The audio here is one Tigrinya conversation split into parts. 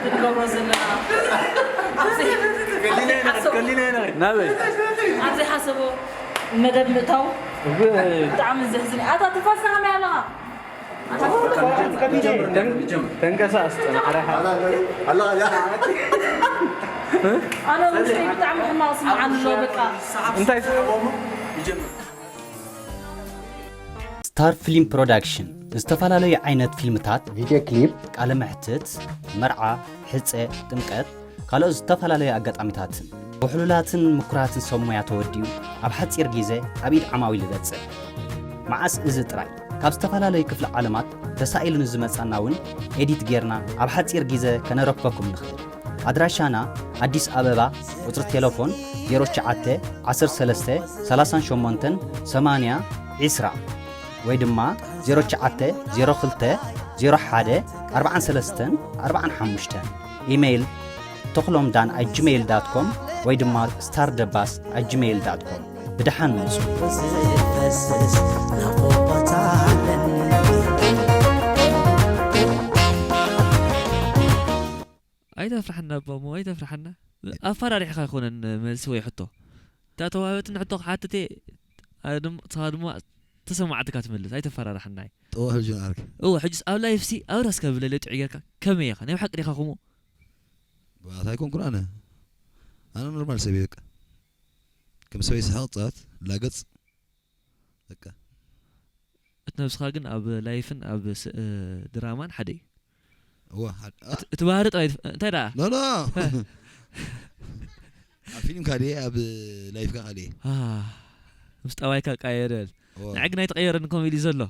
ክንገብሮ ዘለና ኣብዚ ከሊና ኢና ከሊና ኢና ናበይ ኣብዚ ሓሰቦ መደብ ምእታው ብጣዕሚ ዘሕዝን እዩ። ኣታ ትንፋስና ከመይ ኣለኻ? ተንቀሳቀስ ጠናዕረ ኣላ ኣነ ውሽጠይ ብጣዕሚ ሕማቕ ስምዓኒ ኣሎ በቃ። እንታይ ስታር ፊልም ፕሮዳክሽን ዝተፈላለዩ ዓይነት ፊልምታት፣ ቪድዮ ክሊፕ፣ ቃለ መሕትት፣ መርዓ፣ ሕፀ፣ ጥምቀት፣ ካልኦት ዝተፈላለዩ ኣጋጣሚታትን ብውሕሉላትን ምኩራትን ሰብ ሞያ ተወዲኡ ኣብ ሓፂር ግዜ ኣብ ኢድ ዓማዊል ይበፅሕ። መዓስ እዚ ጥራይ፣ ካብ ዝተፈላለዩ ክፍለ ዓለማት ተሳኢሉ ንዝመፃና እውን ኤዲት ጌርና ኣብ ሓፂር ግዜ ከነረክበኩም ንኽእል። ኣድራሻና ኣዲስ ኣበባ፣ ቁፅሪ ቴሌፎን ዜሮ ትሽዓተ ዓሰርተ ሰለስተ ሰላሳን ሸሞንተን ሰማንያ ዒስራ ወይ ድማ ዜሮ ትሽዓተ ዜሮ ክልተ ዜሮ ሓደ ኣርብዓን ሰለስተን ኣርብዓን ሓሙሽተን። ኢሜይል ተኽሎም ዳን ኣት ጂሜይል ዳት ኮም ወይ ድማ ስታር ደባስ ኣት ጂሜይል ዳት ኮም። ብደሓን ምጹ። ዝፈስስ ናፍቆት ኣለኒ። ኣይተፍርሓና ኣቦሞ ኣይተፍርሓና። ኣፈራሪሕኻ ኣይኮነን መልሲ ወይ ሕቶ። እታ ተዋህበትኒ ሕቶ ክሓትት እየ። ኣነ ድም- ንስኻ ድማ ተሰማዕትካ ትመልስ ኣይተፈራርሓና። ጠዋህ ጁን ኣርክ እወ ሕጅስ ኣብ ላይፍ ሲ ኣብ ራስካ ብለለ ጥዑይ ጌርካ ከመይ ኢኻ ናይ ብሓቂ ዲኻ ከምኡ? ባታ ኣይኮንኩን ኣነ ኣነ ኖርማል ሰብ እየ በቃ ከም ሰበይ ስሓቕ ፃት ላገፅ በቃ እቲ ነብስኻ ግን ኣብ ላይፍን ኣብ ስ- ድራማን ሓደ እዩ። እወ ሓደ- አ- እቲ ባህሪ ጥራይ ትፍ- እንታይ ደኣ ኖ ኖ ኣብ ፊልምካ ድየ ኣብ ላይፍካ ካልእ እየ ኣህ፣ ምስ ጠባይካ ቀየረል እወ። ንዓይ ግን ኣይተቐየረን ከምኡ ኢሉ እዩ ዘሎ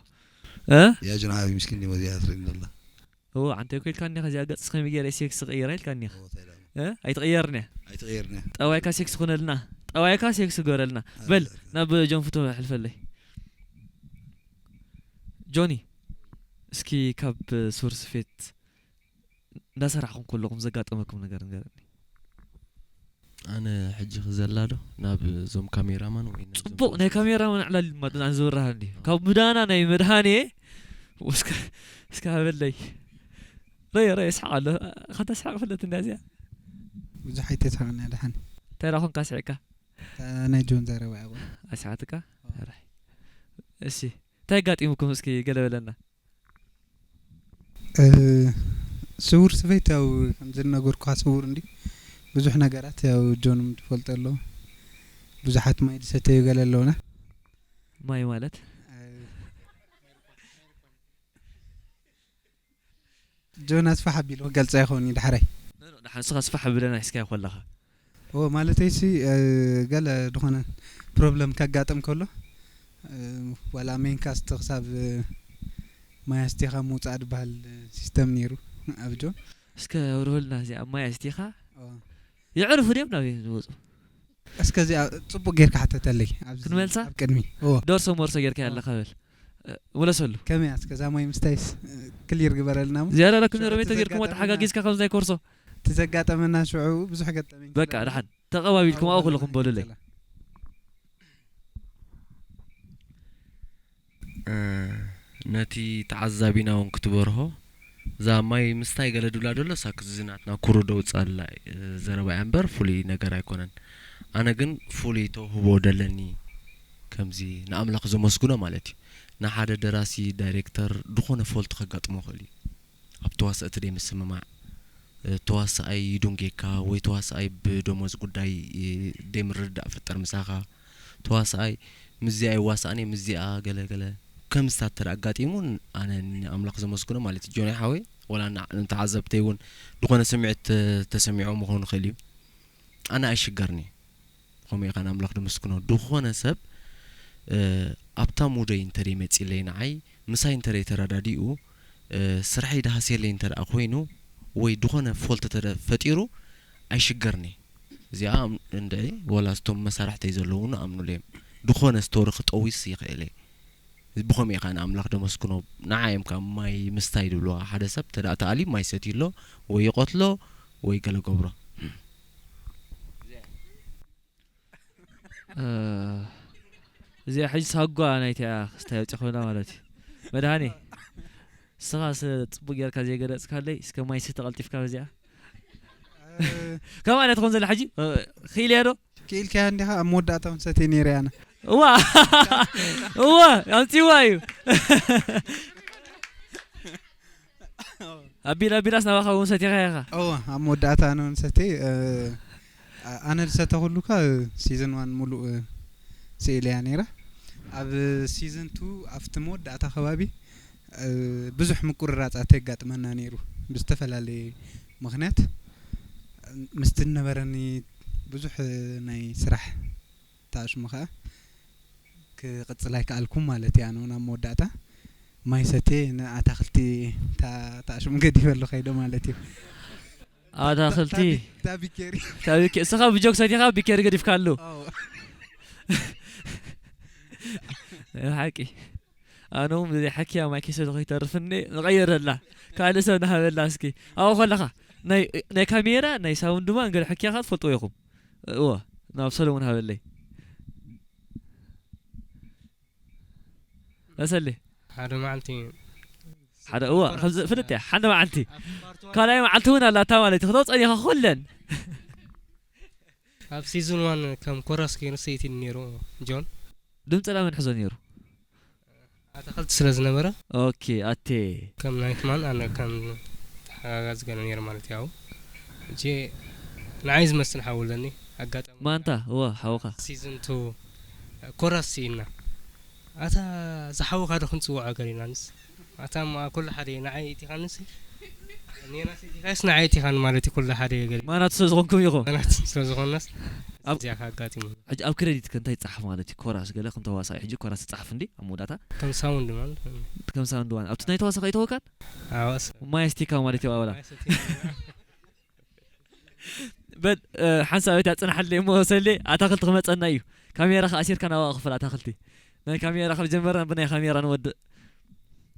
እ? ያ ጅንሓ ምስኪን ዲሞ እዚኣ ትርእኒ ዘላ እዎ ዓንተ እኮ ኢልካኒ ኢኻ እዚኣ ገጽ ከመይ ገይረ ሴክስ ክቕይራ ኢልካኒ ኢኻ እወ፣ እንታይ ደኣ? እ? ኣይትቐየርን እያ ኣይትቐየርኒ ጠባይካ ሴክስ ኩነልና ጠባይካ ሴክስ ግበረልና በል ናብ ጆን ፍቶ ሕልፈለይ ጆኒ እስኪ ካብ ሱር ስፌት እንዳሰራሕኹም ከለኹም ዘጋጠመኩም ነገር ንገረኒ ኣነ ሕጂ ክዘላ ዶ ናብ እዞም ካሜራማን ወይ ናብ እዞም ፅቡቅ ናይ ካሜራማን ዕላል ድማ ጥናን ዝብርሃ እንዲ ካብ ምዳና ናይ መድሃኔ እስካ በለይ ረየ ረየ ስሓቅ ኣሎ ካንታ ስሓቅ ፍለት እንዳ እዚኣ ብዙሕ ኣይተስሓቅና ድሓን እንታይ ዳ ኮንካ ስሒቅካ እታ ናይ ጆን ዘረባ እያ ኣስሓትካ እሺ እንታይ ኣጋጢሙኩም እስኪ ገለ በለና ስውር ስፌት ያው ከምዚ ዝነገርኩኻ ስውር እንዲ ብዙሕ ነገራት ያው ጆንም ትፈልጦ ኣለዎ ብዙሓት ማይ ዝሰተዩ ገለ ኣለውና ማይ ማለት ጆን ኣስፋሕ ኣቢሉ ክገልፃ ይኸውን እዩ ዳሕራይ ንስኻ ስፋሕ ብለና ሒዝካዮ ከለኻ ኦ ማለተይ ሲ ገለ ዝኾነ ፕሮብለም ከጋጥም ከሎ ዋላ ሜን ካስት ክሳብ ማይ ኣስቲኻ ምውፃእ ዝበሃል ሲስተም ነይሩ ኣብ ጆን እስከ ኣብርህልና እዚ ኣብ ማይ ኣስቲኻ የዕርፉ ድዮም ናብ ዝወፁ እስከ እዚኣ ፅቡቅ ጌርካ ሓተተለይ ኣብዚ ክንመልሳ? ኣብ ቅድሚ እዎ ዶርሶ ሞርሶ ጌርካ ኣለካ በል ምለሰሉ ከመይ እስከ እዛ ማይ ምስታይስ ክሊር ግበረልና እሞ ዝያዳ ላ ክንረቤተ ጌርኩም ተሓጋጊዝካ ከምዚ ናይ ኮርሶ እቲ ዘጋጠመና ሽዑ ብዙሕ ገጠመኝ በቃ ድሓን ተቐባቢልኩም ኣብኡ ኩለኹም በሉለይ ነቲ ተዓዛቢና እውን ክትበርሆ እዛ ማይ ምስታይ ገለ ድብላ ደሎ ሳክዚ ናትና ኩሩ ደውፃላ ዘረባ እያ እምበር ፍሉይ ነገር ኣይኮነን ኣነ ግን ፍሉይ ተውህቦ ደለኒ ከምዚ ንኣምላኽ ዘመስግኖ ማለት እዩ ንሓደ ደራሲ ዳይሬክተር ድኾነ ፎልት ከጋጥሞ ክእል እዩ ኣብ ተዋሰእቲ ደይምስምማዕ ተዋሳኣይ ይዱንጌካ ወይ ተዋሳኣይ ብደሞዝ ጉዳይ ደይምርድዳእ ፍጠር ምሳኻ ተዋሳኣይ ምስዚኣ ይዋሳእን እየ ምስዚኣ ገለ ገለ ከምዝታት ተደ ኣጋጢሙ ኣነ ንኣምላኽ ዘመስግኖ ማለት እዩ ጆኒ ሓወይ ወላ ንተዓዘብተይ እውን ዝኾነ ስምዒት ተሰሚዖ ምኾኑ ይኽእል እዩ ኣነ ኣይሽገርኒ ከምኡ ኢኻ ንኣምላኽ ደመስግኖ ዝኾነ ሰብ ኣብታ ሙደይ እንተደይ መፂለይ ንዓይ ምሳይ እንተደይ ተረዳዲኡ ስርሐይ ደሃስየለይ እንተደኣ ኮይኑ ወይ ድኾነ ፎልት ተፈጢሩ ኣይሽገርኒ እዚኣ እንደ ወላ ስቶም መሳርሕተይ ዘለውኑ ኣምኑለዮም ድኾነ ስቶሪ ክጠዊስ ይኽእል ብኸም ኢኻ ንኣምላኽ ደመስክኖ ንዓ እዮም ካብ ማይ ምስታይ ድብልዋ ሓደ ሰብ ተዳ ተኣሊ ማይ ሰትዩ ኣሎ ወይ ይቐትሎ ወይ ገለ ገብሮ እዚኣ ሕጂ ሳጓ ናይቲኣ ክስታይ ኣውፂ ኮይና ማለት እዩ መድሃኒ ንስኻ ስ-፣ ጽቡቅ ጌርካ ዘይገለጽካለይ፣ እስከ ማይ ስተ ቀልጢፍካ በዚኣ። እ፣ ከማን እያ ትኾን ዘላ ሕጂ? እ፣ ክኢል እያ ዶ? ክኢልካያ እንዲኻ፣ ኣብ መወዳእታ እውን ሰትየ ነይረ ኣነ። እዋ፣ እዋ፣ ኣምጺዋ እዩ። ኣቢል፣ ኣቢላስ ናባኻ እውን ሰቲኻ ኢኻ? እዋ፣ ኣብ መወዳእታ ኣነ እውን ሰትየ፣ እ፣ ኣ-፣ ኣነ ዝሰተኹሉካ፣ እ፣ ሲዝን ዋን ሙሉእ፣ እ፣ ስኢለ እያ ነይራ። ኣብ ሲዝን ቱ ኣብቲ መወዳእታ ከባቢ፣ እ፣ ብዙሕ ምቁርራጻት የጋጥመና ነይሩ ብዝተፈላለየ ምኽንያት። ምስቲ ዝነበረኒ ብዙሕ፣ እ፣ ናይ ስራሕ ተኣሽሙ ኸኣ ክቕጽል ኣይከኣልኩን ማለት እዩ። ኣነ እውን ኣብ መወዳእታ ማይ ሰትየ ንኣታኽልቲ ታ-፣ ተኣሽሙ ገዲፈሉ ከይደ ማለት እዩ። ኣታኽልቲ። ታቢ-፣ ታቢኬሪ። ታቢኬ-፣ እስኻ ብጆክ ሰቲኻ ቢኬሪ ገዲፍካሉ። ኣዎ። ሓቂ። ኣነ እውን ብዘይ ሓኪያ ማይ ከይሰተኹ ይተርፍኒ፣ ንቐይረላ። ካልእ ሰብ ንሃበላ እስኪ። ኣብኡ ከለኻ፣ ናይ፣ ናይ ካሜራ፣ ናይ ሳውንድ ማን ገለ ሓኪያ ከኣ ትፈልጥዎ ኢኹም። እወ፣ ናብ ሰለሙን ሃበለይ። መሰሊ። ሓደ መዓልቲ ሓደ፣ እወ፣ ኮረስ፣ ከምዚ ፍልጥ እያ። ሓደ መዓልቲ። ኣብ ፓርት ዋን ካልኣይ መዓልቲ እውን ኣላታ ማለት እዩ። ክተውፀን ኢኻ ኩለን። ኣብ ሲዝን ዋን ከም ኮራስ ኮይኑ ሰይቲ ነይሩ ጆን። ድምፂ ላ መን ሕዞ ነይሩ? ኣታኽልቲ ስለ ዝነበረ። ኦኬ፣ ኣቴ። ከም ናይትማን ኣነ ከም ተሓጋጋዚ ገለ ነይረ ማለት እዩ። ሕጂ ንዓይ ዝመስል ሓው ኣለኒ። ኣጋጣሚ ማንታ? እወ፣ ሓውኻ። ሲዝን ቱ ኮራስ ስኢና። ኣታ ዝሓውኻ ዶ ክንጽውዖ ገሪናንስ? ኣታ እሞ ኩሉ ሓደ እዩ፣ ንዓይ እቲኻንስ? ኔና ሴቲኻስ ንዓይ እቲኻን ማለት እዩ፣ ኩሉ ሓደ እዩ ገሪና። ማናት ስለ ዝኾንኩም ኢኹም። ማናት ስለ ዝኾንናስ ኣብ እዚኣ ኣጋጢሙ። ሕጂ ኣብ ክረዲት ከ እንታይ ይጸሓፍ ማለት እዩ? ኮራስ ገለ ከም ተዋሳኢ ሕጂ ኮራስ ይጸሓፍ እንዲ ኣብ መወዳእታ? ከም ሳውንድ ማለት። ከም ሳውንድ ዋን። ኣብቲ ናይ ተዋሳኢ ኣይተወካን? ኣዋስ። ማየስቲካ ማለት እዩ ኣበላ። ማየስቲካ። በል፣ እ፣ ሓንሳብ እታ ጽንሓለይ እሞ ሰሌ ኣታኽልቲ ክመጸና እዩ። ካሜራ ከኣ ኣሲርካ ናብኣ ክፍል ኣታኽልቲ። ናይ ካሜራ ካብ ጀመርና ብናይ ካሜራ ንወድእ።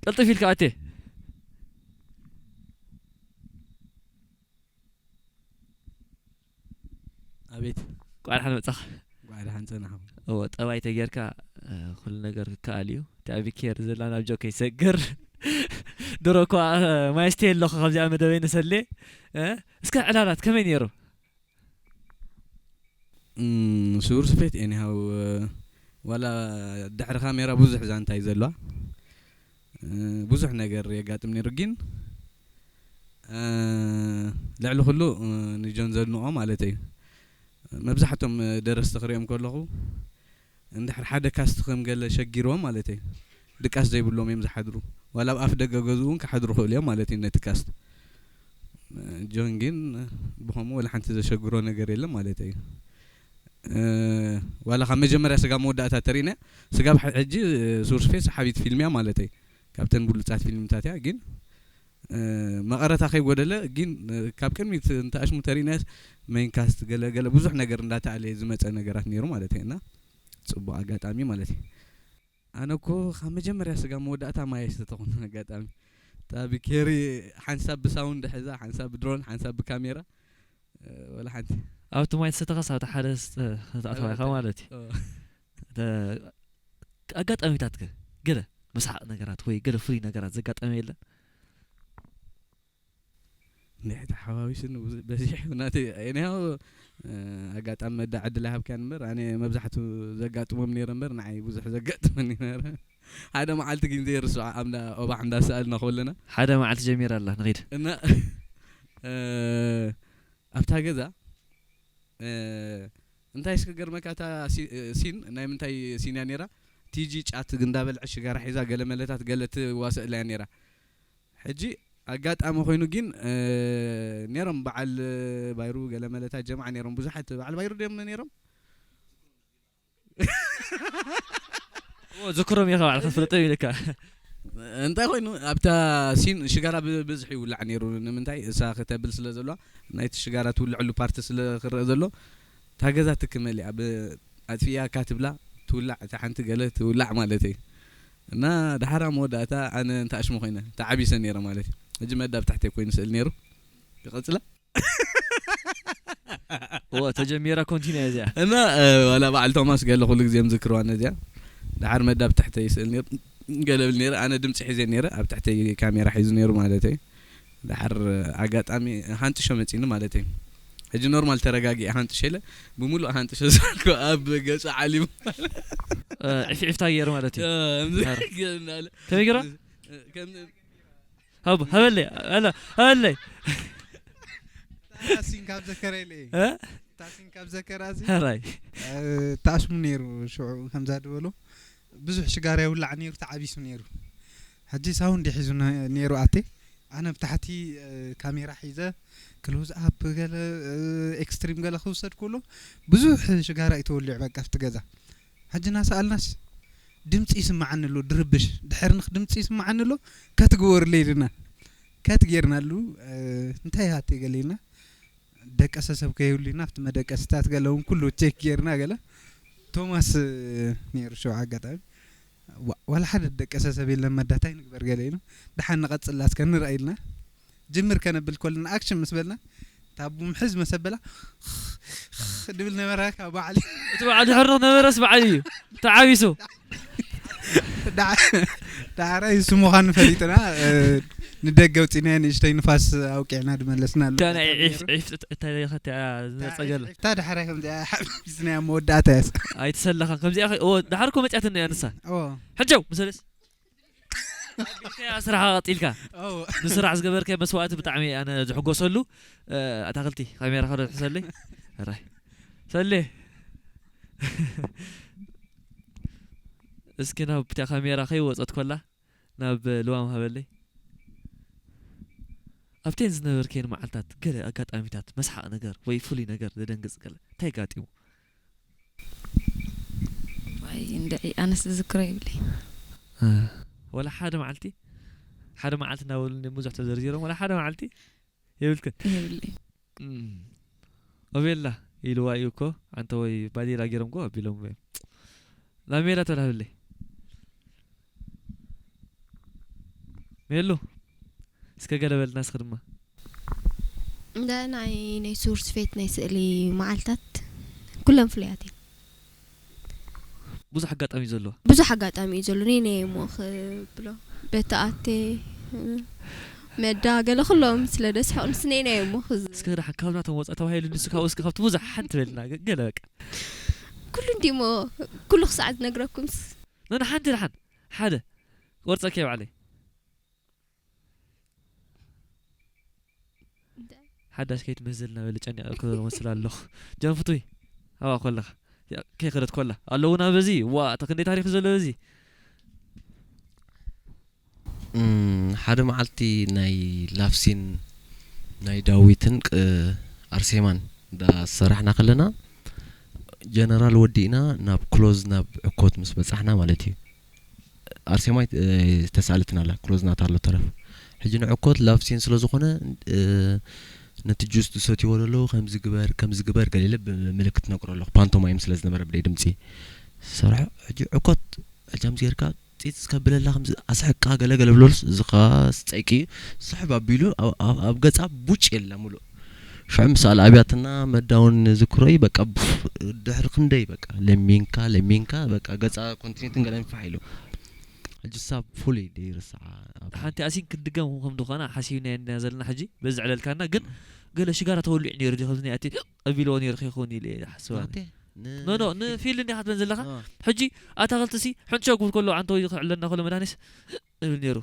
ቅልጥፍ ኢልካ ኣቴ። ኣቤት። ቋድሓን መጻኻ። ጓዕዳ ሓንጸናኹም። እወ፣ ጠባይ ተጌርካ፣ እ፣ ኩሉ ነገር ክከኣል እዩ። እቲ ኣብ ኬር ዘላ ናብ ጆከይ ሰግር። ድሮ እኳ፣ እ፣ ማይስቴ ኣለኹ ካብዚኣ መደበይ ንሰሌ። እ፣ እስከ ዕላላት ከመይ ነይሩ? እም፣ ስውር ስፌት ኤኒሃው፣ እ፣ ዋላ ድሕሪ ካሜራ ብዙሕ ዛንታ እዩ ዘለዋ። እ፣ ብዙሕ ነገር የጋጥም ነይሩ፣ ግን፣ እ፣ ልዕሊ ኩሉ፣ እ፣ ንጆን ዘድንቖ ማለት እዩ። መብዛሕቶም፣ እ፣ ደረስቲ ክሪኦም ከለኹ፣ እንድሕር ሓደ ካስት ከም ገለ ሸጊርዎም ማለት እዩ፣ ድቃስ ዘይብሎም እዮም ዝሓድሩ። ዋላ ኣብ ኣፍ ደገ ገዝኡ እውን ክሓድሩ ክእሉ እዮም ማለት እዩ ነቲ ካስት። እ፣ ጆን ግን ብኸምኡ ዋላ ሓንቲ ዘሸግሮ ነገር የለን ማለት እዩ። እ፣ ዋላ ካብ መጀመርያ ስጋብ መወዳእታ ተሪእናያ፣ ስጋብ ሕ-፣ ሕጂ፣ እ፣ ስውር ስፌት ሰሓቢት ፊልም እያ ማለት እዩ። ካብተን ብሉጻት ፊልምታት እያ፣ ግን፣ እ፣ መቐረታ ከይጎደለ፣ ግን፣ እ፣ ካብ ቅድሚት እንተ ኣሽሙ ተሪእናያስ፣ ሜን ካስት ገለ ገለ ብዙሕ ነገር እንዳተኣለየ ዝመጸ ነገራት ነይሩ ማለት እዩ። እና ጽቡቕ ኣጋጣሚ ማለት እዩ። ኣነ እኮ ካብ መጀመርያ ስጋብ መወዳእታ ማይ ኣይሰተኹን። ኣጋጣሚ እታ ብኬሪ ሓንሳብ ብሳውንድ ሒዛ፣ ሓንሳብ ብድሮን፣ ሓንሳብ ብካሜራ፣ እ፣ ወላ ሓንቲ። ኣብቲ ማይ ተሰተኻስ ኣብቲ ሓደ ስ-፣ ተኣተዋ ኢኻ ማለት እዩ። ኦ። ተ-፣ ኣጋጣሚታት ከ ገለ መስሓቕ ነገራት ወይ ገለ ፍሉይ ነገራት ዘጋጠመ የለን? እንድሕር ተሓዋዊስኒ ብዙ-፣ በዚሕ ናተይ፣ እኔ ያው፣ እ፣ ኣጋጣሚ መዳ ዕድል ኣይሃብካን እምበር፣ ኣነ መብዛሕቱ ዘጋጥሞም ነይረ እምበር፣ ንዓይ ብዙሕ ዘጋጥመኒ ነይረ። ሓደ መዓልቲ ግን ዘይርስዖ፣ ኣብ እንዳ ኦባሕ እንዳሰኣልና ከለና። ሓደ መዓልቲ ጀሚራ ኣላ፣ ንኺድ። እና፣ እ፣ ኣብታ ገዛ፣ እ፣ እንታይ እስኪ ገርመካ፣ እታ ሲ-፣ እ፣ ሲን፣ ናይ ምንታይ ሲን እያ ነይራ? ቲጂ ጫት እንዳበልዐ ሽጋራ ሒዛ ገለ መለታት ገለ ትዋሰእላ እያ ነይራ። ሕጂ ኣጋጣሚ ኮይኑ ግን፣ እ፣ ነይሮም በዓል ባይሩ ገለ መለታት ጀማዓ ነይሮም፣ ብዙሓት በዓል ባይሩ ድዮም ነይሮም? ኦ፣ ዝክሮም ኢኻ ባዕልኻ ትፈልጦም ኢልካ። እንታይ ኮይኑ ኣብታ ሲን ሽጋራ ብ-፣ ብዝሒ ይውላዕ ነይሩ። ንምንታይ? እሳ ከተብል ስለ ዘለዋ፣ ናይቲ ሽጋራ ትውልዐሉ ፓርቲ ስለ ክረአ ዘሎ፣ እታ ገዛ ትክመል እያ። ብ-፣ ኣጥፊእያ እካ ትብላ፣ ትውላዕ፣ እታ ሓንቲ ገለ ትውላዕ ማለት እዩ። እና ደሓር ኣብ መወዳእታ ኣነ እንተ ኣሽሙ ኮይነ፣ ተዓቢሰ ነይረ ማለት እዩ። ሕጂ መዳ ኣብ ታሕተይ ኮይኑ ስእል ነይሩ። ይቐጽላ? እወ፣ ተጀሚራ ኮንቲንያ እዚኣ። እና፣ እ፣ ዋላ በዓል ቶማስ ገለ ኩሉ ግዜ ምዝክርዋ ነዚኣ። ደሓር መዳ ኣብ ታሕተይ ይስእል ነይሩ። ገለ ብል ነይረ፣ ኣነ ድምፂ ሒዘ ነይረ፣ ኣብ ትሕተይ ካሜራ ሒዙ ነይሩ ማለት እዩ። ድሓር ኣጋጣሚ ሃንጥሾ መፂኒ ማለት እዩ። ሕጂ ኖርማል ተረጋጊ ሃንጥሾ ኢለ ብሙሉእ ሃንጥሾ ዘልኩ ኣብ ገጹ ዓሊሙ። ዒፍዒፍታ ገይሩ ማለት እዩ። ከምዚ ኣረ። ገይርና ኣለ። ከመይ ገይራ? ከም ሃብ ሃበለይ ኣላ ሃበለይ። ታሲን ካብ ዘከረ ኢለ እየ። እ? ታሲን ካብ ዘከረ እዚ ሃራይ ታሽሙ ነይሩ። ሽዑ ከምዛ ዝበሎ ብዙሕ ሽጋራ ይውላዕ ነይሩ፣ ተዓቢሱ ነይሩ። ሕጂ ሳውንድ ሒዙ ነ- ነይሩ ኣቴ። ኣነ ብታሕቲ እ፣ ካሜራ ሒዘ ክሎዝ ኣፕ ገለ እ፣ ኤክስትሪም ገለ ክውሰድ ከሎ ብዙሕ ሽጋራ እዩ ተወሊዑ በቃ ኣብቲ ገዛ። ሕጂ እናሰኣልናስ ድምፂ ይስምዓኒ ኣሎ ድርብሽ፣ ድሕርንኽ ድምፂ ይስምዓኒ ኣሎ፣ ከትግበሩለይ ኢልና ከትጌርናሉ እ፣ እንታይ ሃቴ ገለ ኢልና ደቀሰ ሰብ ከይብሉ ኢና ኣብቲ መደቀስታት ገለ እውን ኩሉ ቼክ ጌርና ገለ ቶማስ እ፣ ነይሩ ሽዑ ኣጋጣሚ ዋ- ዋላ ሓደ ደቀሰ ሰብ የለን መዳታይ ንግበር ገለ ኢሉ ደሓን ንቐፅላ እስከ ንርኣ ኢልና ጅምር ከነብል ኮልና ኣክሽን ምስ በልና ታቡ ምሕዝ መሰበላ ድብል ነበረ ካብ በዓል እቲ በዓል ድሕርንኽ ነበረስ በዓል እዩ ተዓቢሱ። ዳዕራይ እሱ ምዃኑ ፈሊጥና እ፣ ንደገ ውፂና ንእሽተይ ንፋስ ኣውቂዕና ድመለስና ኣሉ እታ ናይ ዒፍ ዒፍ እታ ኸቲኣ ዝነፀገላ እታ ዳሕራይ ከምዚኣ ሓቢስናያ መወዳእታ ያስ ኣይትሰለኻን ከምዚኣ ኸ- እዎ፣ ድሓር እኮ መፅያትና እያ ንሳ። ሕጆ ምሰለስ ኣቢልካያ ስራሕኻ ቀፂልካ። ንስራሕ ዝገበርከ መስዋእቲ ብጣዕሚ ኣነ ዝሕጎሰሉ። ኣታክልቲ ካሜራ ከዶ ትሕሰለይ ራይ ሰሌ። እስኪ ናብ ብታ ካሜራ ከይወፀት ኮላ ናብ ልዋም ሃበለይ። ኣብተን ዝነበርከን መዓልታት ገለ ኣጋጣሚታት መስሓቕ ነገር ወይ ፍሉይ ነገር ዘደንግፅ ገለ እንታይ ጋጢሙ? ዋይ እንድዒ ኣነስ ዝዝክሮ ይብለይ። ወላ ሓደ መዓልቲ ሓደ መዓልቲ እናበሉኒ ብዙሕ ተዘርዚሮም ወላ ሓደ መዓልቲ የብልክን። ይብለይ። ኦቤላ ኢልዋ እዩ እኮ ኣንተ ወይ ባዴላ ገይሮም ጎ ኣቢሎም እዮም። ላሜላ ተላብለይ ሜሉ እስከ ገለ በልና እስኪ ድማ እንደ ናይ ናይ ሱር ስፌት ናይ ስእሊ መዓልታት ኩለን ፍሉያት እየን። ብዙሕ ኣጋጣሚ እዩ ዘለዋ። ብዙሕ ኣጋጣሚ እዩ ዘሎ። ነይ ነይ እሞ ክብሎ በቲ ኣቴ መዳ ገለ ኩሎም ስለ ደስሕቕ ንስ ነይ ነይ እሞ ክዝ እስከ ደሓን ካብ ናቶም ወፃ ተባሂሉ ንሱ ካብኡ እስከ ካብቲ ብዙሕ ሓንቲ በልና ገ- ገለ በቃ ኩሉ እንዲ እሞ ኩሉ ክሳዕ ዝነግረኩምስ ነን ሓንቲ ደሓን ሓደ ቆርፀኪ ባዕለይ ሓዳሽ ከይትምህዝ ዝልና በለ ጨኒቐ ክመስል ኣለኹ። ጀንፍቱይ ኣብኣ ኮለኻ ከይኸደት ኮላ ኣለውና በዚ ዋ እታ ክንደይ ታሪክ ዘሎ በዚ እም፣ ሓደ መዓልቲ ናይ ላፍሲን ናይ ዳዊትን ቅ- ኣርሴማን እንዳሰራሕና ከለና ጀነራል ወዲእና ናብ ክሎዝ ናብ ዕኮት ምስ በጻሕና ማለት እዩ። ኣርሴማይ እ፣ ተሳእልትና ኣላ ክሎዝ ናታ ኣሎ ተረፍ ሕጂ ንዕኮት ላፍሲን ስለ ዝኾነ እ፣ ነቲ ጁስ ዝሰትይዎ ዘለዉ ከምዚ ግበር ከምዚ ግበር ገሊለ ብምልክት ነቅሮ ኣለኹ ፓንቶማይም ስለ ዝነበረ ብደይ ድምፂ ሰርሖ ሕጂ ዕኮት ሕጃም ጌርካ ፂፅ ከብለላ ከምዚ ኣስሕቃ ገለ ገለ ብለሉስ እዚ ኸዓ ስፀይቂ እዩ። ስሕብ ኣቢሉ ኣብ- ኣብ- ኣብ ገፃ ቡጭ የላ ሙሉእ ሽዑ ምስ ኣልኣብያትና መዳውን ዝክሮይ በቃ ቡፍ፣ ድሕሪ ክንደይ በቃ ለሚንካ ለሚንካ በቃ ገፃ ኮንቲኔትን ገለን ፋሕ ኢሉ ሕጂ ሳብ ፉሉይ ደይርስዓ ኣብ- ሓንቲ ኣሲን ክትድገም ከም ዝኾነ ሓሲብና ኢና ዘለና ሕጂ በዚ ዕለልካና ግን ገለ ሽጋራ ተወሊዑ ነይሩ ድዩ ከምዚ ናይ ኣቲ ቀቢልዎ ነይሩ ከይኸውን ኢለ እየ ዝሓስብ ኣነ። ናቴ፣ ን- ኖ ኖ ንፊል እንዲኻ ትበን ዘለኻ ኖ። ሕጂ ኣታኽልቲ ሲ ሕንቸ ክብል ከሎ ዓንተወይ ክዕለና ከሎ መድሃኒስ እብል ነይሩ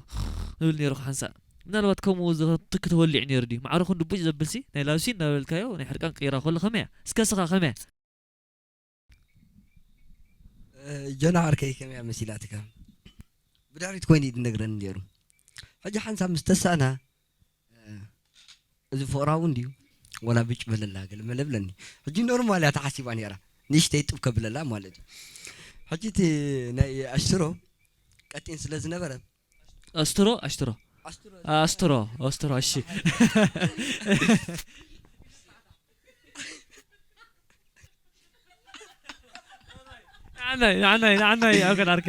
እብል ነይሩ ክሓንሳእ ምናልባት ከምኡ ዝኽትክ ተወሊዑ ነይሩ ድዩ ማዕረ ክንዱ ቡጭ ዘብል ሲ ናይ ላብሲ እናበልካዮ ናይ ሕርቃን ቅይራ ከሎ ከመያ እስከ ስኻ ከመያ ጀና ዓርከይ ከመያ መሲላትካ ብድሕሪት ኮይኑ እዩ ዝነግረኒ ነይሩ ሕጂ ሓንሳብ ምስ ተሳእና እዚ ፍቕራዊ እንድዩ ወላ ብጭ በለላ ገለ መለ ብለኒ ሕጂ ኖርማል እያ ተሓሲባ ነይራ ንእሽተይ ጥብ ከብለላ ማለት እዩ ሕጂ እቲ ናይ ኣሽትሮ ቀጢን ስለ ዝነበረ ኣስትሮ ኣሽትሮ ኣስትሮ ኣስትሮ እሺ ንዓናይ ንዓናይ ንዓናይ ኣብ ገዳርከ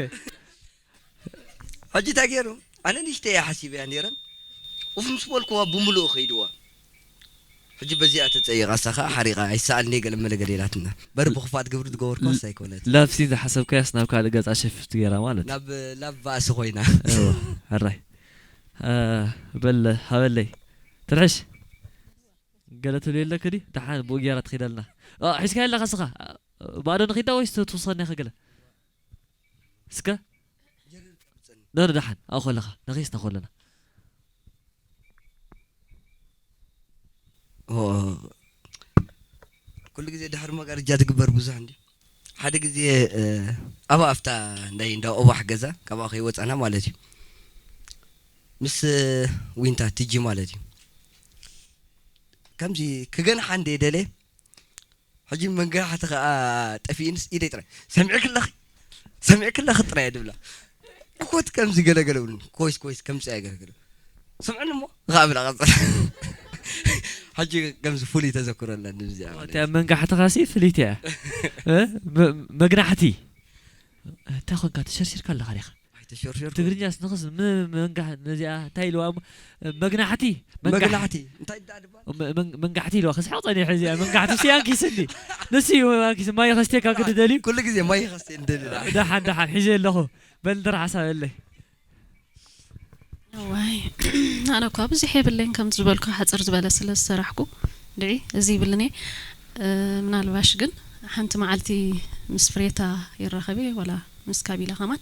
ሕጂ እንታይ ገይሩ ኣነ ንእሽተይ እያ ሓሲበያ ነይረ ኡፍ ምስ በልኩዋ ብምሉእ ከይድዋ ሕጂ በዚኣ ተጸይቓ፣ እሳ ኸኣ ሓሪቓ፣ ኣይሰኣልኒ ገለ መለ ገለ ኢላትና። በር ብኽፋት ግብሪ ዝገበርኩዋስ ኣይኮነትን። ላቭ ሲን ዝሓሰብካያስ ናብ ካልእ ገጻ ሸፍት ገይራ ማለት እዩ። ናብ ላቭ ባእሲ ኮይና። እዎ፣ ሕራይ። እ፣ በል ሃበለይ። ትርሕሽ። ገለ ትብልዮ ኣለኪ ድዩ? ደሓን ብኡ ገይራ ትኺደልና። እ፣ ሒዝካዮ ኣለኻ እስኻ? ባዶ ንኺዳ ወይስ ትውስኸኒ ኢኻ ገለ? እስከ ዶ ደሓን ኣብኡ ከለኻ ነኺስና ከለና። ኦ፣ ኩሉ ግዜ ድሕሪ መጋረጃ ትግበር ብዙሕ እንዲ። ሓደ ግዜ፣ እ፣ ኣብኣ ኣብታ ናይ እንዳ ኦባሕ ገዛ፣ ካብኣ ከይወጻና ማለት እዩ። ምስ፣ እ፣ ዊንታ ቲጂ ማለት እዩ። ከምዚ ክገንሓ እንደ ደለ፣ ሕጂ መንገሓቲ ከኣ ጠፊእንስ ኢደይ ጥራይ፣ "ሰሚዕኪ ኣለኺ? ሰሚዕኪ ኣለኺ?" ጥራይ እየ ድብላ። ኮት ከምዚ ገለ ገለ ብሉኒ። ኮይስ፣ ኮይስ፣ ከምዚ እየ ገለ ገለ። "ስምዕኒ እሞ?" ከኣ ብላ ቀጸል። ሕጂ ከምዚ ፍሉይ ተዘክሮ ኣለኒ ብዚኣ ማለት እቲኣ እዩ። መንጋሕትኻሲ ፍልይቲ እያ። እ? መ-፣ መግናሕቲ። እንታይ ኾንካ? ተሸርሺርካ ኣለኻ ዲኻ? ኣይተሸርሸርኩ። ትግርኛስ ንኽስ ም-፣ መንጋሕ-፣ ነዚኣ እንታይ ኢልዋ እሞ? መግናሕቲ። መንጋሕ-፣ መግናሕቲ። እንታይ ደኣ ድባል? መ-፣ መን-፣ መንጋሕቲ ኢልዋ። ክስሕቕ ጸኒሑ እዚኣ። መንጋሕቲ ሲ ኣንኪስኒ። ንሱ እዩ ኣንኪስ። ማይ ከስቴካ ክዲ ደልዩ። ኩሉ ግዜ ማይ ከስቴ እንደሊ ደኣ። ደሓን፣ ደሓን። ሒዘ ኣለኹ። በል እንተ ሓሳብ ኣለይ። እዋይ፣ ኣነ እኳ ብዙሕ የብለይን፣ ከምቲ ዝበልኩ ሓፅር ዝበለ ስለ ዝሰራሕኩ ድዒ እዚ ይብልን እየ። እ፣ ምናልባሽ ግን ሓንቲ መዓልቲ ምስ ፍሬታ ይራኸብ እየ፣ ዋላ ምስ ካቢላ ከማን።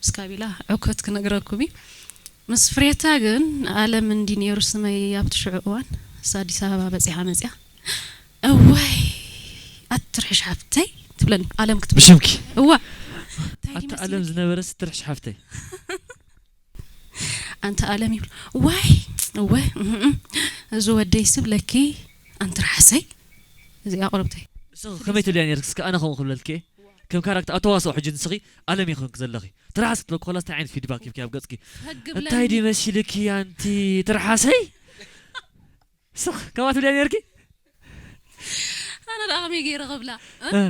ምስ ካቢላ ዕኮት ክነግረኩም እዩ። ምስ ፍሬታ ግን ኣለም እንዲ ነይሩ ስመይ ኣብቲ ሽዑ እዋን፣ እሳ ኣዲስ ኣበባ በፂሓ መፅያ። እዋይ ኣትርሕሽ ሓፍተይ ትብለኒ፣ ኣለም ክትብል። ብሽምኪ። እዋ። እንታይ ኣታ ድመስለኪ? ኣለም ዝነበረ ስትርሕሽ ሓፍተይ። ኣንታ ኣለም ይብል፣ ዋይ፣ እወ፣ እህ፣ እህ፣ እዚ ወደይ ስብለኪ፣ ኣንቲ ርሓሰይ። እዚኣ ቁርብተይ። ንስኺ ከመይ ትብልያ ነይርኪ? እስከ ኣነ ከምኡ ክብለልኪ እየ። ከም ካራክተር፣ ኣብ ተዋስኦ ሕጂ ንስኺ ኣለም ኢኺ ዘለኺ። ትርሓስ ክትብለኪ ከላስ እንታይ ዓይነት ፊድባክ ሂብኪ ኣብ ገጽኪ? ፈግ እንታይ ብለኒ። ድዩ መሲልኪ ኣንቲ ትርሓሰይ? ስኽ፣ ከምኣ ትብልያ ነይርኪ? ኣነ ደኣ ከመይ ገይረ ክብላ? እ? እ።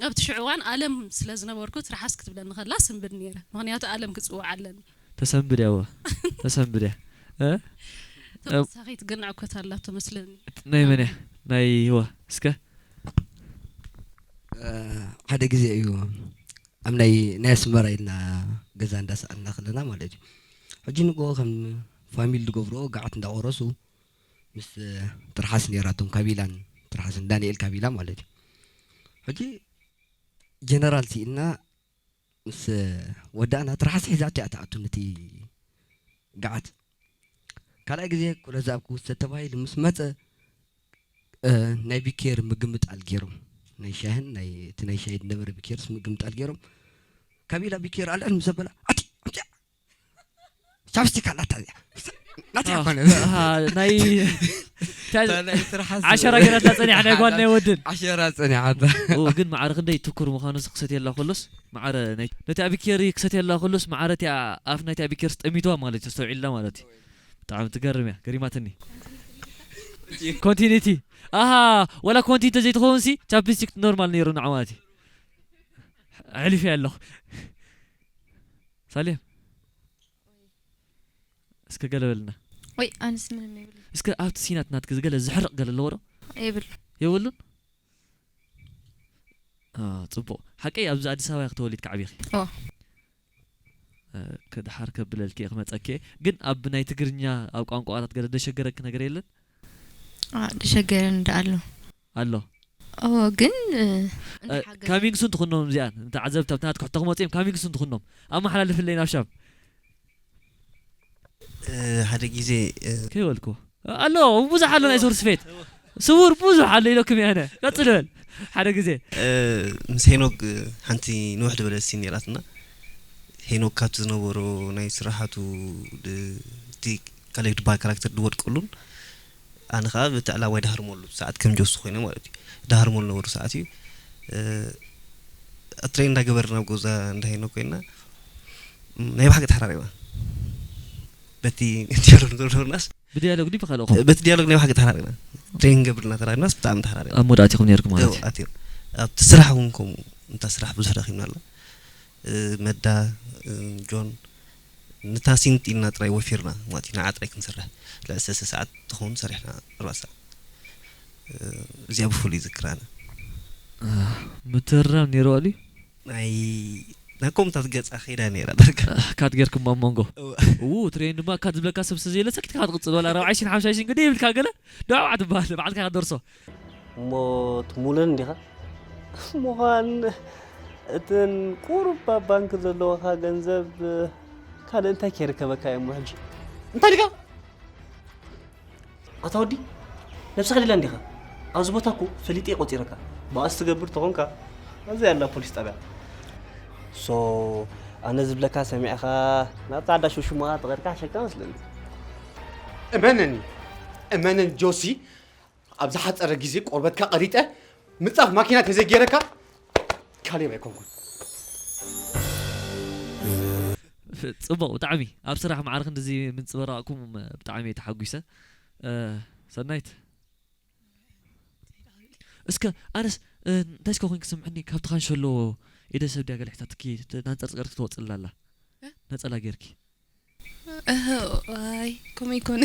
ኣብቲ ሽዑ እዋን ኣለም ስለ ዝነበርኩ ትርሓስ ክትብለኒ ከላ ስንብድ ነይረ። ምኽንያቱ ኣለም ክጽውዓ ኣለኒ። ተሰንብድ ያዋ። ተሰንብድ እያ። እ? ተወሳኺት ግን ዕኮት ኣላቶ መስለኒ። ናይ መን እያ? ናይ ህዋ። እስከ። እ፣ ሓደ ግዜ እዩ ኣብ ናይ፣ ናይ ኣስመራ ኢልና ገዛ እንዳሰኣልና ከለና ማለት እዩ። ሕጂ ንግሆ ከም ፋሚሊ ዝገብርኦ ገዓት እንዳቆረሱ ምስ ትርሓስ ነይራቶም፣ ካቢላን ትርሓስን፣ ዳንኤል ካቢላ ማለት እዩ። ሕጂ ጀነራል ስኢልና ምስ ወዳእና ትርሓስ ሒዛቶ እያ ትኣቱ ነቲ ገዓት። ካልኣይ ግዜ ኩለዛብ ክውሰድ ተባሂሉ ምስ መጸ፣ እ፣ ናይ ቢኬር ምግምጣል ገይሮም፣ ናይ ሻሂን ናይ፣ እቲ ናይ ሻሂ ዝነበረ ቢኬርስ ምግምጣል ገይሮም። ካቢላ ቢኬር ኣልዕል ምስ ኣበላ፣ ኣቲ፣ ኣምፅኣ፣ ቻፕስቲክ ኣላታ እዚኣ። ናተይ ኣኾነ። ኣሃ፣ ናይ እታ ናይ ትርሓስ ዓሸራ ገይራታ ጸኒሓ ናይ ጓል ናይ ወድን። ዓሸራ ጸኒሓታ። ኦ፣ ግን ማዕረ ክንደይ ትኩር ምዃኑ ክሰትየላ ከሎስ፣ ማዕረ ናይ፣ ነቲ ኣቢኬሪ ክሰትየላ ከሎስ፣ ማዕረ እቲኣ ኣፍ ናይቲ ኣቢኬርስ ጠሚትዋ ማለት እዩ፣ ተስተውዒልላ ማለት እዩ። ብጣዕሚ ትገርም እያ፣ ገሪማትኒ። ኮንቲኒቲ። ኣሃ፣ ወላ ኮንቲኒ ተዘይትኸውን ሲ፣ ቻፕስቲክ ኖርማል ነይሩ ንዓ ማለት እዩ። ኣሕሊፈ ኣለኹ። ሳሌም። እስከ ገለ በልና። ወይ ኣንስ ምንም የብለይ። እስከ ኣብቲ ሲናት ናትኪ ዝገለ ዝሕርቕ ገለ ኣለዎ ዶ? የብሉ። የብሉን? አ፣ ጽቡቕ። ሓቀይ ኣብዚ ኣዲስ ኣበባ ኢኺ ተወሊድኪ ዓቢኺ? ኦ። እ፣ ክድሓር ከብለልኪ እየ ክመጸኪ እየ። ግን ኣብ ናይ ትግርኛ ኣብ ቋንቋታት ገለ ደሸገረኪ ነገር የለን? አ፣ ደሸገረን እንዳ ኣሎ። ኣሎ። ኦ፣ ግን፣ እ፣ እ፣ እንተሓገዘ። ካሚንግ ሱን ትኹኖም እዚኣን። እንተ ዓዘብቲ ኣብቲ ናትኪ ሕቶ ክመጹ እዮም፣ ካሚንግ ሱን ትኹኖም። ኣመሓላልፍለይ ናብ ሻም። እ፣ ሓደ ግዜ፣ እ፣ ከይበልኩ። ኣሎ፣ ብዙሕ ኣሎ ናይ ሶርስ ፌት። ስውር ብዙሕ ኣሎ ኢለኩም እየ ኣነ። ቀጽል በል። ሓደ ግዜ። እ፣ ምስ ሄኖክ፣ እ፣ ሓንቲ ንውሕ ዝበለት ሲን ነይራትና። ሄኖክ ካብቲ ዝነበሮ ናይ ስራሓቱ፣ ድ-፣ እቲ ካልእ ድባ ካራክተር ዝወድቀሉን፣ ኣነ ኸኣ በቲ ዕላዋይ ዳህርመሉ ሰዓት ከም ጆሱ ኮይነ ማለት እዩ። ዳህርመሉ ነበሩ ሰዓት እዩ። እ፣ ትሬን እንዳገበርና ኣብ ገዛ እንዳ ሄኖክ ኮይና፣ ም፣ ናይ ብሓቂ ተሓራሪቕና። በቲ ዲያሎግ ነበርናስ ብዲያሎግ ድዩ ብኻልእ ኾም? በቲ ዲያሎግ ናይ ብሓቂ ተሓራሪቕና። ትሬን ገብርና ተራሪናስ ብጣዕሚ ተሓራሪቕና። ኣብ ሞድ ኣቲኹም ነይርኩም ማለት እው፣ እዩ። ኣቲኹም። ኣብቲ ስራሕ እውን ከምኡ፣ እንታ ስራሕ ብዙሕ ደኺምና ኣላ። እ፣ መዳ፣ እ፣ ጆን፣ ነታ ሲንት ኢልና ጥራይ ወፊርና ማለት እዩ። ንዓ ጥራይ ክንሰርሕ። ልዕሊ ሰለስተ ሰዓት ትኸውን ሰሪሕና፣ ኣርባዕተ ሰዓት። እዚኣ ብፍሉይ ዝክራና። ምትርራም ነይርዋ ድዩ? ናይ ናይ ኮምታት ገጻ ከይዳ ነይራ ዳርጋ። ካት ጌርኩም ኣብ መንጎ እወ። ው ትሬን ድማ ካት ዝብለካ ሰብ ስለዘየለ ሰኪትካ ክትቕጽል ወላ ራብዓይ ሽን ሓምሻይ ሽን ግዲ ይብልካ ገለ ደዕዋ ትበሃል ባዕልካ ክትደርሶ። እሞ ትሙለን እንዲኻ ምዃን እተን ቁሩብ ኣብ ባንክ ዘለዋኻ ገንዘብ ካልእ እንታይ ከይርከበካ እሞ ሕጂ እንታይ ዲካ ኣታ ወዲ ነብስኻ ደላ እንዲኻ ኣብዚ ቦታ እኮ ፈሊጠ ቆፂረካ ብኣስ ትገብር ተኾንካ ኣብዚ ያላ ፖሊስ ጣብያ ሶ ኣነ ዝብለካ ሰሚዕኻ ናብ ፃዕዳ ሽሽሙኻ ተቐርካ ሸካ መስለኒ እመነኒ እመነን ጆሲ ኣብ ዝሓፀረ ግዜ ቆርበትካ ቀሪጠ ምፃፍ ማኪና ተዘይገይረካ ካሌብ ኣይኮንኩን ጽቡቕ ብጣዕሚ ኣብ ስራሕ ማዕረ ክንድዚ ምንጽበራቕኩም ብጣዕሚ እየ ተሓጒሰ። እ፣ ሰናይት እስከ ኣነስ እ፣ እንታይ እስከ ኮይንክ ስምዕኒ ካብቲ ካንሸሎ ኢደ ሰብ ድያ ገለ ሕታትኪ ናንጸር ጽገርክ ትወጽላ ኣላ ነጸላ ጌርኪ እህ፣ ዋይ ከምኡ ይኮነ